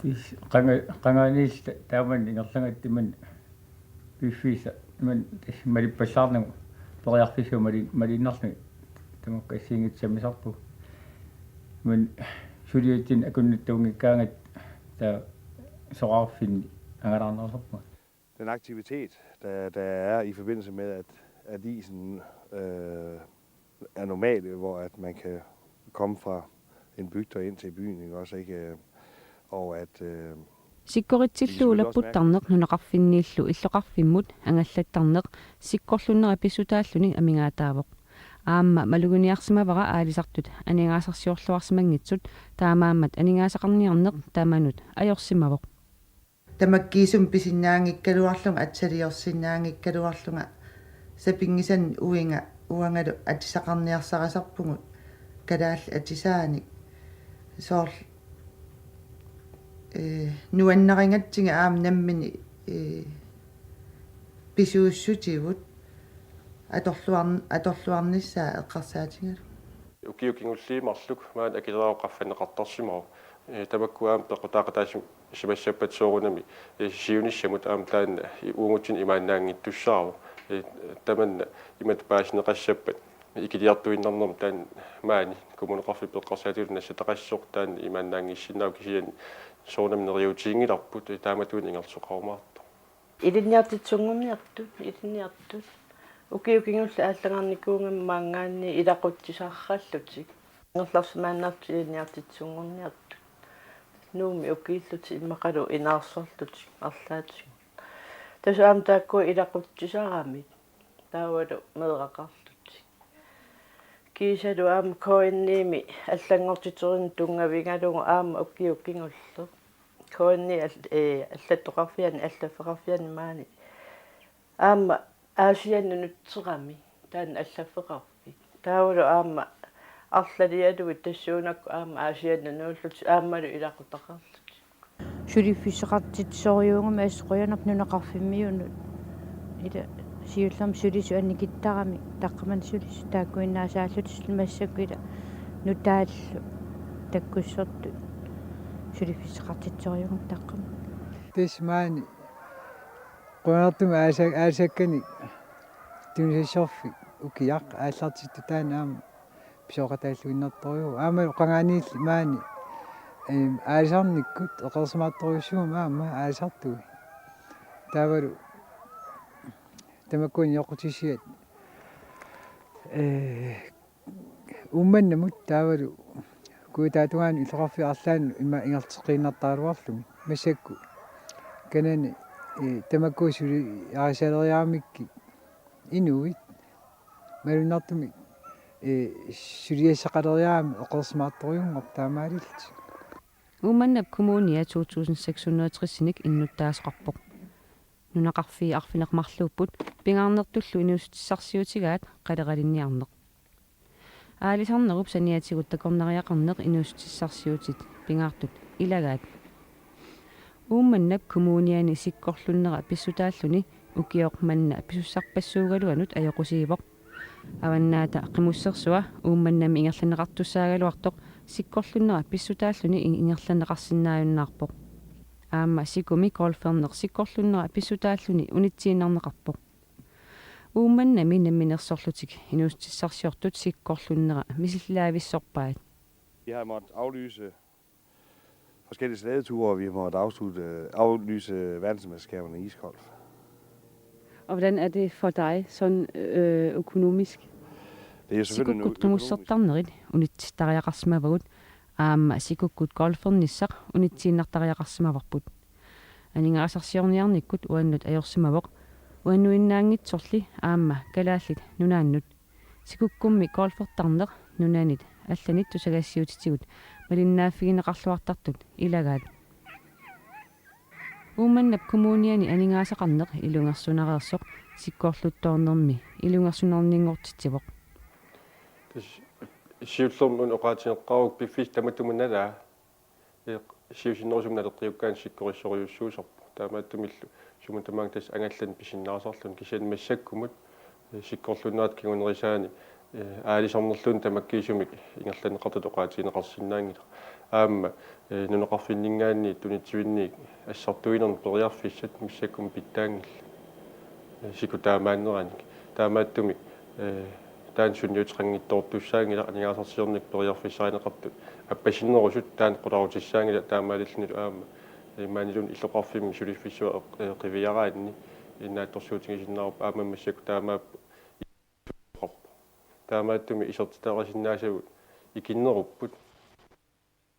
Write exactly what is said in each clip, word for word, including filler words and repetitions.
Is-, qanga-, qanganiilli ta-, taamani ingerlagatta imannak piffissaq imannak tassa malippallaarnagu periarfissat mali-, maliinnarlugit tamakku assigiinngitsut sammisarput. Imannak suliatsinni akunnattuunngikkaangatta taava soraarfinni angalaarnerulerpunga. Den aktivitet, der, der er i forbindelse med, at, at isen øh, er normale, hvor at man kan komme fra en bygd og ind til byen, ikke også, ikke? Og at øh, Sikkoritsillu ulapputtarneq nunaqarfinniillu illoqarfimmut angallattarneq sikkorlunnera pissutaalluni amigaataavoq. Aamma maluginiarsimavara aalisartut aningaasarsiorluarsimanngitsut, taamaammat aningaasaqarniarneq tamanut ajorsimavoq. Tamakkiisumik pisinnaanngikkaluarlunga atsaaliorsinnaanngikkaluarlunga sapinngisannik uiga uangalu atisaqarniarsarisarpugut kalaallit atisaanik soorlu ee nuannarigatsigu aamma nammineq ee pisuussutigut atorluarn-, atorluarnissaa eqqarsaatigalugu. Ukiut kingulliit marluk maani akileraarut qaffanneqartarsimavoq. Ee, tamakku aamma peqqutaaqataassim-, simassappat soorunami, ee, siunissamut aamma taanna, ee, uagutsinnut imaannaanngittussaavoq. Ee, tamanna imatut paasineqassappat ikiliartuinnarnermi taanna maani Kommuneqarfik peqqarsaatigullu nassataqassasoq taanna imaannaanngissinnaavoq, kisianni soorunami neriuutiginngilarput, ee, taamatuinnaq ingerlasoqarumaartoq. Ilinniartitsisunngorniartut, ilinniartut. Ukiut kingulliit aallagarnikuugamik maanngaanniit ilaquttusarallutik. Ingerlarsimaannartut ilinniartitsisunngorniartut. Nuummi ukiillutik immaqalu inaarsorlutik arlaatigut. Tassa aamma taakku ilaquttusaramik. Taavalu meeraqarlutik. Kiisalu aamma K N I-mi allanngortiterineq tunngavigalugu aamma ukiut kingulliit. K N I al-, ee, allattoqarfiani, allaffeqarfiani maani. Aamma Aasiannut nutserami, taanna allaffeqarfik. Taavalu aamma arlalialuit tassuunakku aamma Aasiannut nuullutik aammalu ilaqutaqarlutik. Suliffissaqartitsisorujuugami assut qujanarpoq nunaqarfimmiunut. Ila siullermik sulisut annikittaramik, taqqamani sulisut taakkuinnaasaallutik massakkut ila nutaallu takkussertut suliffissaqartitsisorujuugami taqqamani. Tassa maani qujanartumik aasa-, aasakkanik tunisassorfik ukiaq aallartittut taanna aamma pisooqataalluinnartorujuuvoq. Aammalu qanganiilli maani, em, aalisarnikkut eqeersimaartorujussuugami aamma aalisartui. Taavalu tamakkua nioqqutissiat, ee, Uummannamut taavalu kujataatungaanut illoqarfiup arlaannut ima ingerlateqqiinnartaraluarlugit. Massakkut kanani, ee, tamakku suliarisaleriaramikkit inuit malunnartumik, ee, suliassaqaleriaramik eqeersimaartorujunngorput taamaalillutik. Uummannap Kommunia to tusind seks hundrede og tres-inik innuttaasoqarpoq. Nunaqarfii arfineq-marluupput pingaarnertullu inuussutissarsiutigaat qaleralinniarneq. Aalisarnerup saniatigut takornariaqarneq inuussutissarsiutit pingaartut ilagaat. Uummannap Kommuniani sikkorlunnera pissutaalluni ukioq manna pisussarpassuugaluanut ajoqusiivoq. Avannaata Qimussersua Uummannami ingerlanneqartussaagaluartoq sikkorlunnera pissutaalluni in-, ingerlanneqarsinnaajunnaarpoq. Aamma Sikumi golferneq sikkorlunnera pissutaalluni unitsiinnarneqarpoq. Uummannami namminersorlutik inuussutissarsiortut sikkorlunnera misillilaavissorpaat. Vi har måttet aflyse forskellige slædeture, og vi har måttet afslutte, aflyse verdensmesterskaberne i isgolf. Og hvordan er det for dig sådan, øh, økonomisk? Det er jo selvfølgelig Sikukkut qimussertarnerit unitsittariaqarsimavagut, aamma Sikukkut golfernissaq unitsiinnartariaqarsimavarput. Aningaasarsiorniarnikkut uannut ajorsimavoq uannuinnaanngitsorli aamma Kalaallit Nunaannut. Sikukkummi golfertarneq nunanit allanit tusagassiuutitigut malinnaaffigineqarluartartut ilagaat. Uummannap Kommuniani aningaasaqarneq ilungersunareersoq sikkorluttoornermi ilungersunarninngortitsivoq. Tassa siullermik una oqaatigeqqaaruk piffissaq tamatuma nalaa. Ee, siusinnerusumik naleqqiukkaanni sikkorissorujussuusarpoq. Taamaattumillu sumut tamaanga tassa angallanneq pisinnaasarluni, kisianni massakkumut, ee, sikkorluunnerata kingunerisaani eh, aalisarnerluunniit tamakkiisumik ingerlanneqartutut oqaatigineqarsinnaanngilaq. Aamma, eh, nunaqarfinninngaanniit tunitsivinniit assartuinermut periarfissat massakkut pitsaanngillat, eh, siku taamaanneranik. Taamaattumik, eh, taanna sunniuteqanngitsoortussaanngilaq, aningaasarsiornikkut periarfissarineqartut appasinnerusut taanna qularutissaanngilaq, taamaalillunilu aamma, eh, maaniluunniit illoqarfimmi suliffissua eq-, eh, qiviaraanni naatsorsuutigisinnaavarput, aamma massakkut taamaapput. Taamaattumik isertitaqarsinnaasagut ikinnerupput.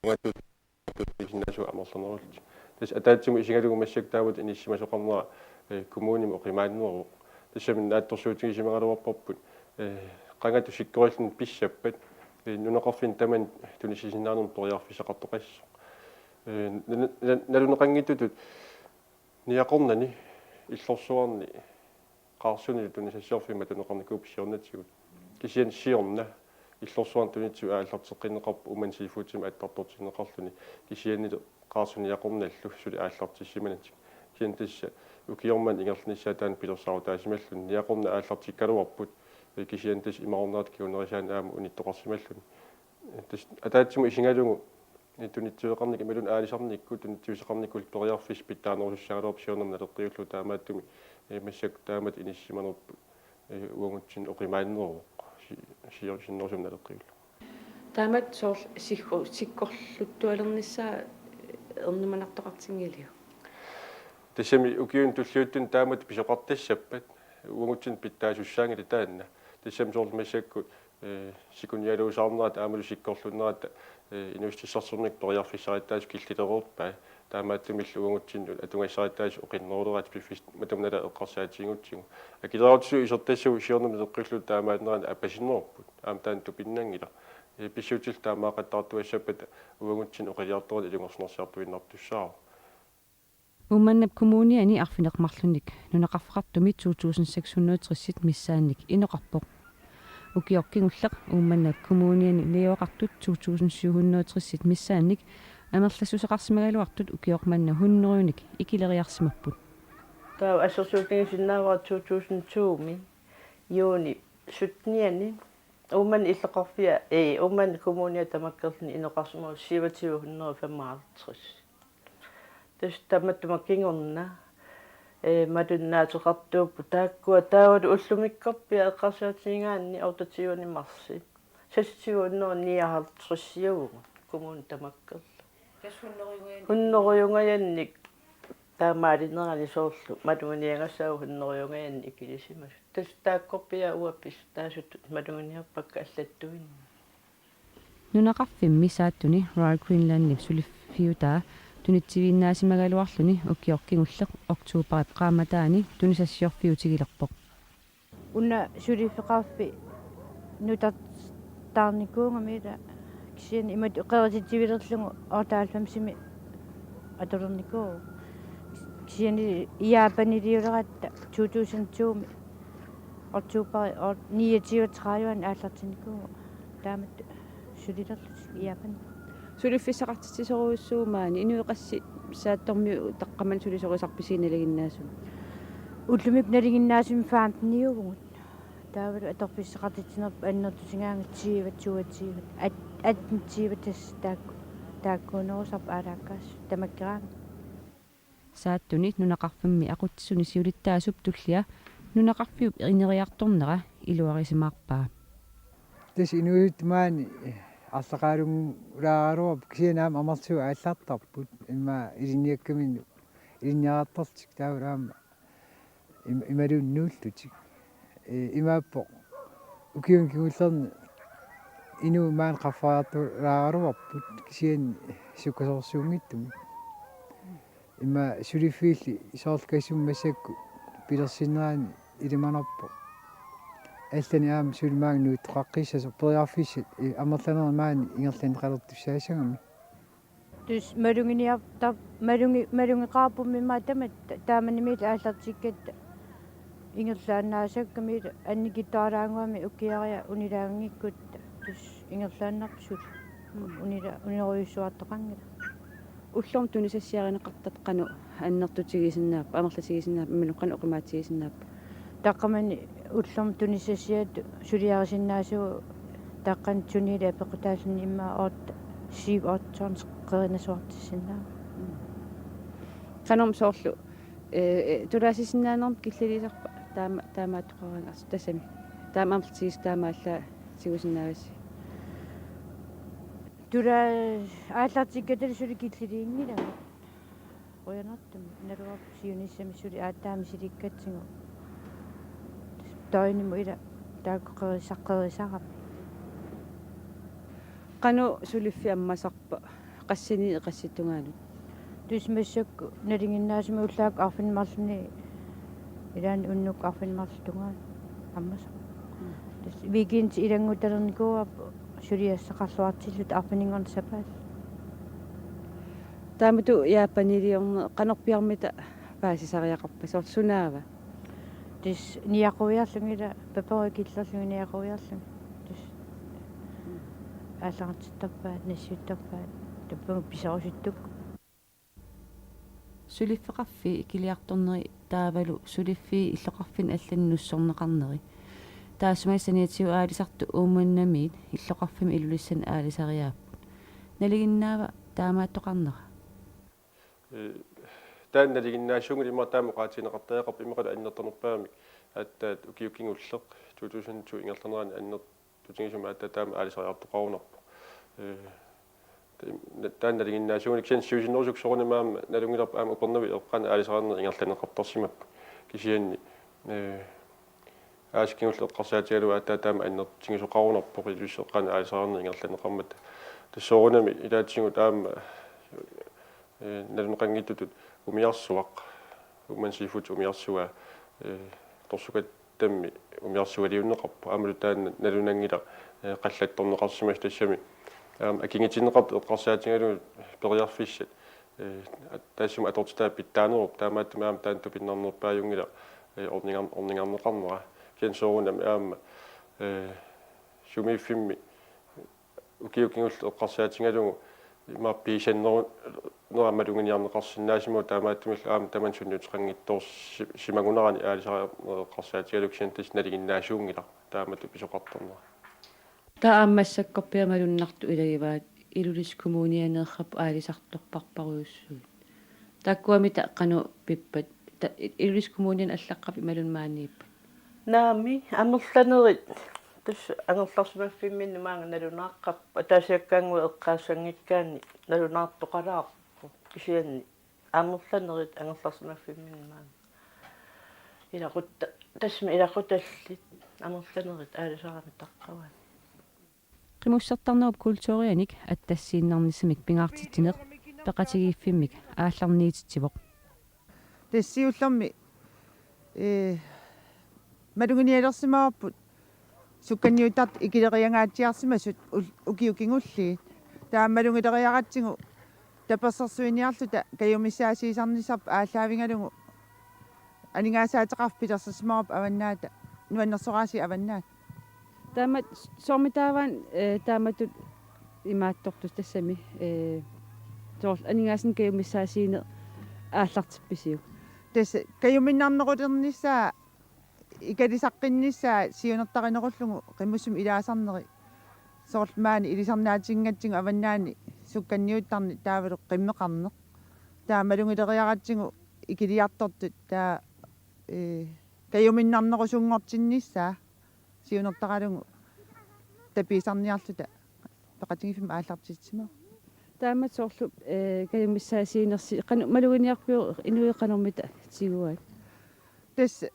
Isertitaqarsinnaasagut amerlanerullutik. Tassa ataatsimut isigalugu massakkut taamatut inissisimasoqarnera, eh, kommunimi oqimaanneruvoq. Tassami naatsorsuutigisimagaluarparput, eh, qangatut sikkorilluni pissappat, eh, nunaqarfinni tamanit tunissisinnaanermut periarfissaqartoqassasoq. Eh, na-, na-, naluneqanngitsutut niaqornani illorsuarni Qaarsunilu tunisassiorfimmut matuneqarnikuupput siornatigut. Kisianni siorna illorsuarni tunitsivoq aallarteqqinneqarpoq Uummannap seafoodimik attartortinneqarluni. Kisiannili Qaarsut niaqornallu suli aallartissimanatik. Kisianni tassa ukioq manna ingerlanissaa taanna pilersaarutaasimalluni. Niaqornat aallartikkaluarput. Kisianni tassa imaarnerata kingunerisaanik aamma unittoqarsimalluni. Tassa ataatsimut isigalugu tunitsiveqarnikkut imaluunniit aalisarnikkut tunitsivisoqarnikkullu periarfissat pitsaanerusussaagaluarput siornamut naleqqiullugu, taamaattumik, eh, massakkut taamatut inissisimanerput, eh, uagutsinnut oqimaanneruvoq si-, siorna sinnerusumut naleqqiullugu. Taamatut soorlu siggu-, sikkorluttualernissaa ernumanartoqartinngiliuk? Tassami ukiuni tulliuttuni taamatut pisoqartassappat uagutsinnut pitsaasussaanngilaq taanna. Tassami soorlu massakkut, eh, sikunialuusaarnerata aammalu sikkorluunnerata, eh, inuussutissarsiornikkut periarfissariattaasoq killilereerpai. Taamaattumillu uagutsinnut atugassariattaasoq oqinneruleraat piffissaq matuma nalaat eqqarsaatigigutsigu. Akileraarutissatut isertassagut siornamut naleqqiullugu taamaannerani appasinneruppput. Aamma taanna tupinnanngilaq. Eh, pissutsit taamaaqattaartuassappat uagutsinnut oqiliartoratik ilungersunarsiartuinnartussaavoq. Uummannap Kommuniani arfineq-marlunnik nunaqarfeqartumi to tusind seks hundrede tressit missaannik inoqarpoq. Ukioq kingulleq Uummannap Kommuniani najugaqartut to tusind syv hundrede tressit missaannik amerlassuseqarsimagaluartut ukioq manna hundredenik ikileriarsimapput. Taava assersuutigisinnaavara to tusind to-mi juuni syttenianni Uummannap illoqarfia, eh, Uummannap Kommunia tamakkerluni inoqarsimavoq syvogtyve hundrede femoghalvtreds. Tassa tamatuma kingorna, eh, malunnaateqartuupput taakkua, taavalu ullumikkorpiaq eqqarsaatigigaanni otteogtyvende marsi seksogtyve hundrede nioghalvtredsiuvugut kommunit tamakkerluni. Tassa hundredeungajannik. Hundredeungajannik taamaalinerani soorlu maluginiagassaagut hundredeungajannik ikilisimasut. Tassa taakkorpiaq uagut pisutaasutut maluginiarpakka allattuinnaq. Nunaqarfimmi Saattuni Royal Greenlandip suliffiutaa tunitsiviinnaasimagaluarluni ukioq kingulleq oktoberip qaammataani tunisassiorfiutigilerpoq. Una suliffeqarfik nutartaarnikuugami, ila kisianni imatut qerititsivilerlugu otteoghalvfemsimi atulernikuuvoq. Kisianni Japaniliuleratta to tusind to-mi oktober or-, niogtyve tredive aallartinnikuuvoq. Taamatut sulilerlutik Japan. Suliffissaqartitsisorujussuuvoq maani, inuit qassit Saattormiut taqqamani sulisorisarpisi nalinginnaasumik? Ullumikkut nalinginnaasumik femteniuvugut. Taavalu atorfissaqartitsinerput annertutigaangat tyve, toogtyve, at-, atten, tyve, tassa taakku, taakkuunerusarput aalaakkaasut tamakkeraangat. Saattuni nunaqarfimmi aqutsisuni siulittaasup tullia nunaqarfiup ineriartornera iluarisimaarpaa. Tassa inuusuttut maani arlaqaalungulaaraluarput, kisianni aamma amerlasuut aallartarput, immaqa ilinniakkaminnut ilinniartarlutik, taavalu aamma im-, imaluunniit nuullutik. Eh, imaappoq ukiuni kingullerni inuit maani qaffariartulaaraluarput kisianni sukkasoorsuunngitsumik. Immaqa suliffiilli soorlu Kassummi massakkut pilersinnerani ilimanarpoq. Allanik aamma suli maanga nuuttoqaqqissasoq, periarfissat, eh, amerlanerit maani ingerlanneqalertussaassagami. Tassa maluginiartar-, malugi-, malugeqaarpummi immaqa tamatta, taamanimiillu aallartikkatta ingerlaannaasakkamillu annikitsuaraannguamik ukiaria unilaanngikkukkit tassa ingerlaannarput suli. Mm. Unila-, unerujussuartoqanngilaq. Ullormut tunisassiarineqartartoq qanoq annertutigisinnaapput, amerlatigisinnaappat, imaluunniit qanoq oqimaatigisinnaapput? Taqqamani Ullumi tunisassiat suliarisinnaasut taqqan tuniili apeqqutaalluni immaqa otte, syv otte tons qerinasuartissinnaammat. Qanormi soorlu, eh, eh, tulaasisinnaanermut killiliisarpa taama, taamaattoqaraangat, tassami. Taama amerlatigisut taamaallaat tigusinnaavasi. Tula aallartikkatta suli killiliinngilagut. Qujanartumik naluarput siunissami suli aatsaat misilikkatsigu. Døgnimut ila taakku qerisa-, qerisarami. Qanoq suliffik ammasarpa qassini eqassip tungaanut? Tassa massakkut nalinginnaasumik ullaakkut arfineq-marlunni ilaanni unnukkut arfineq-marlunut tungaanut ammasarpoq. Tassa weekendit ilanngutalernikuuarput suliassaqarluartilluta arfininngornermi sapaatip. Taamatut Japaniliorneq qanorpiarmita paasisariaqarpa, soorlu sunaava? Tassa niaquiarlugit ila, paperui killerlugit niaquiarlugit. Tassa aallartittarpaat, nassiuttarpaat, tappavunga piserusuttut. Suliffeqarfiit ikiliartorneri taavalu suliffii illoqarfinni allani nussorneqarneri. Taassuma saniatigut aalisartut Uummannamiit illoqarfimmi Ilulissani aalisariaapput. Nalinginnaava taamaattoqarnera? Ee, taanna nalinginnaasuunngilaq, immaqa taama oqaatigineqartariaqarpoq, immaqalu annertunerpaamik aatsaat ukioq kingulleq to tusind to ingerlanerani annertutigisumik aatsaat taama aalisariartoqarunarpoq. Ee, taanna nalinginnaasuunngilaq, kisianni siusinnerusukkut soorunami aamma nalunngilarput aamma Upernavik eqqaani aalisariarneq ingerlanneqartarsimapput. Kisianni, ee, aasiit kingulleq eqqarsaatigalugu aatsaat taama annertutigisoqarunarpoq, Ilulissat eqqaani aalisariarneq ingerlanneqarmat. Tassa soorunami ilaatigut aamma, ee, nalunaqanngitsutut umiarsuaq, Uummannap Seafoodip umiarsuaa, ee, torsukatammi umiarsualiunneqarpoq. Aammalu taanna nalunanngilaq, ee, qallattorneqarsimasoq, tassami aamma akinngitsinneqartut eqqarsaatigalugit periarfissat, ee, at-, taassuma atortitaat pitsaanerupput, taamaattumik aamma taanna tupinnarnerpaajunngilaq, ee, orningar-, orningarneqarnera. Kisianni soorunami aamma, ee, sumiiffimmi ukioq kingulleq eqqarsaatigalugu immaqa piisanneru-, nera maluginiarneqarsinnaasimavugut, taamaattumillu aamma tamanna sunniuteqanngitsoorsi-, simagunarani aalisariarneq eqqarsaatigalugu, kisianni tassa nalinginnaasuunngilaq taamatut pisoqartarnera. Taava aamma massakkorpiaq malunnartut ilagivaat, Ilulissat Kommunianeersup aalisartorparparujussuit. Taakkuamita qanoq ippat? Ta-, Ilulissat Kommuniani allaqqavit imaluunniit maaniippat? Naamik, amerlanerit tassa angerlarsimaffimminni maanga nalunaaqarput, ataasiakkaannguaq eqqaassanngikkaanni nalunaartoqalaarpoq, kisianni amerlanerit angerlarsimaffimminni maanga. Ilaqutta-, tassami ilaqutallit amerlanerit aalisarami taqqavaat. Qimussertarnerup kulturianik attassiinnarnissamik pingaartitsineq peqatigiiffimmik aallarniititsivoq. Tassa siullermik, ee, maluginialersimavarput sukkanniuttartut ikileriangaatsiarsimasut ul-, ukiut kingulliit. Taava malugileriaratsigu tapersersuiniarluta kajumissaatigisarnissarput aallaavigalugu aningaasaateqarfik pilersissimavoq Avannaata, Nuannersoraasiit Avannaata. Taamatut soormitaava, ee, taamatut imaattortussaq tassami, ee, soorlu aningaasanik kajumissaatigineq aallartippisiuk? Tassa kajuminnarnerulernissaa, ikalisaqqinnissaa siunertarinerullugu qimussimik ilaasarneri. Soorlu maani ilisarnaatigigatsigu Avannaani sukkanniuttarneq taavalu qimmeqarneq. Taava malugileriaratsigu ikiliartortut taava, ee, kajuminnarnerusunngortinnissaa siunertaralugu tapiisarniarluta peqatigiiffimmik aallartitsisimavoq. Taamatut soorlu, ee, kajumissaatiginersi qanoq maluginiarpiuk, inuit qanormita tiguaat? Tassa,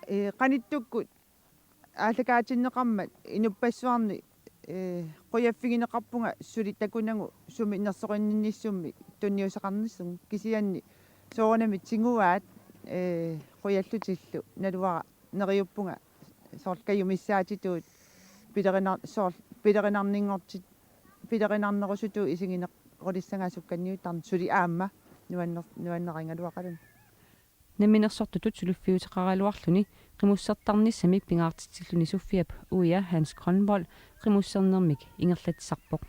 ee, qanittukkut aallakaatinneqarmat inuppassuarni, ee, qujaffigineqarpunga suli takunagu sumi nersoqinninnissummi tunniussaqarnissaanut, kisianni soorunami tiguaat, ee, qujallutillu naluara neriuppunga soorlu kajumissaatitut pilerinar-, soorlu pilerinarninngortit-, pilerinarnerusuttut isiginerulissagaa sukkanniuttarneq suli aamma nuanner-, nuannarigaluaqaluni. Namminersortutut suliffiuteqaraluarluni qimussertarnissamik pingaartitsilluni Sofiap uia Hans Grønvold qimussernermik ingerlatsisarpoq.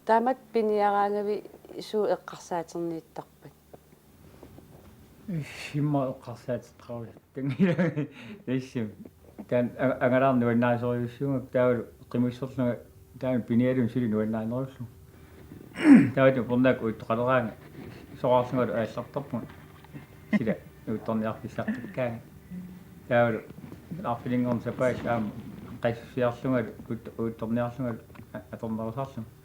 Taamatut piniaraangavit suut eqqarsaaterniittarpat? Immaqa eqqarsaateqarusuttunngilanga. Tassami. Taanna a-, angalaarneq nuannarisorujussuugakku taavalu qimusserlunga taanna piniarlunga suli nuannarinerullugu. Taavalu upernaaq uuttoqaleraanga soraarlungalu aallartarpunga. Sila uuttorniarfissaqqigaanga. Taavalu arfininngorneq sapaatip aamma qassusiarlungalu uut-, uuttorniarlungalu a-, atornerusarlunga.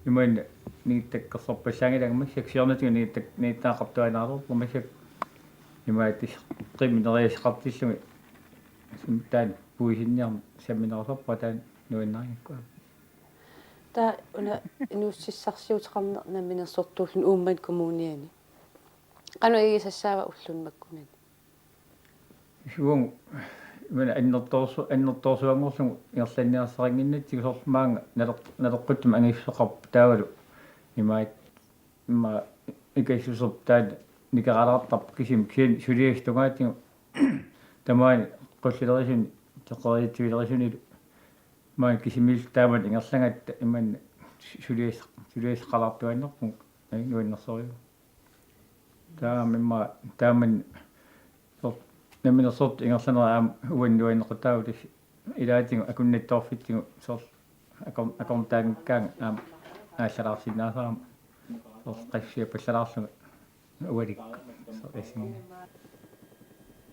Imaanna ningittakkersorpallaanngilanga massakkut siornatigut ningittak-, ningittaqartuaannarlugu massakkut imaattoq qimmit nerisassaqartillugit sumut taanna puisinniarneq samminerusarpara taanna nuannarinngikkuit. Taava una inuussutissarsiuteqarneq namminersortuulluni Uummannap kommuniani. Qanoq igisassaava ulluni makkunani? Uagut imaanna annertoorsu-, annertoorsuanngorlugu ingerlanniarsarinnginnatsigu soorlu maanga naleq-, naleqquttumik angissuseqarpoq taavalu imaat immaqa ikassuserput taanna nikeralaartarpoq kisimi kisianni suliassat tungaatigut tamaani qullilerisunik teqeriitsivilerisunilu maani kisimiilluta taamani ingerlagatta imaanna suliassaq-, suliassaqalaartuaannarpugut nuannersorujussuuvoq. Taava immaqa taamani soorlu namminersortut ingerlanerat aamma uannut nuannequtaavoq tassa ilaatigut akunnattoorfitsigut soorlu akor-, akornutaanngikkaangat aamma aallalaarsinnaasarami soorlu qassusiappallalaarlunga ualikkut soorlu assigiinngitsut.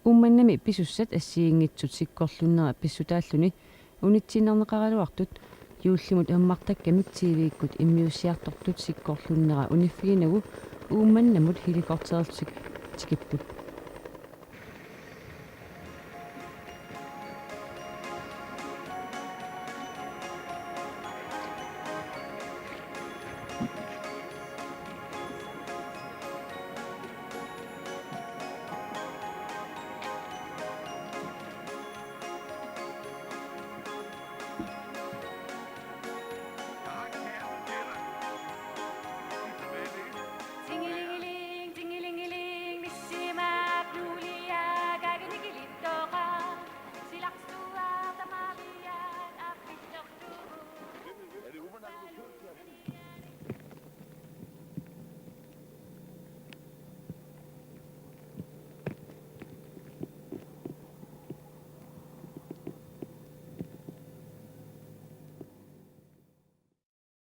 Uummannami pisussat assigiinngitsut sikkorlunnera pissutaalluni unitsiinnarneqaraluartut juullimut ammartakkamik T V-kkut immiussiartortut sikkorlunnera uniffiginagu Uummannamut helikopterillu tikipput.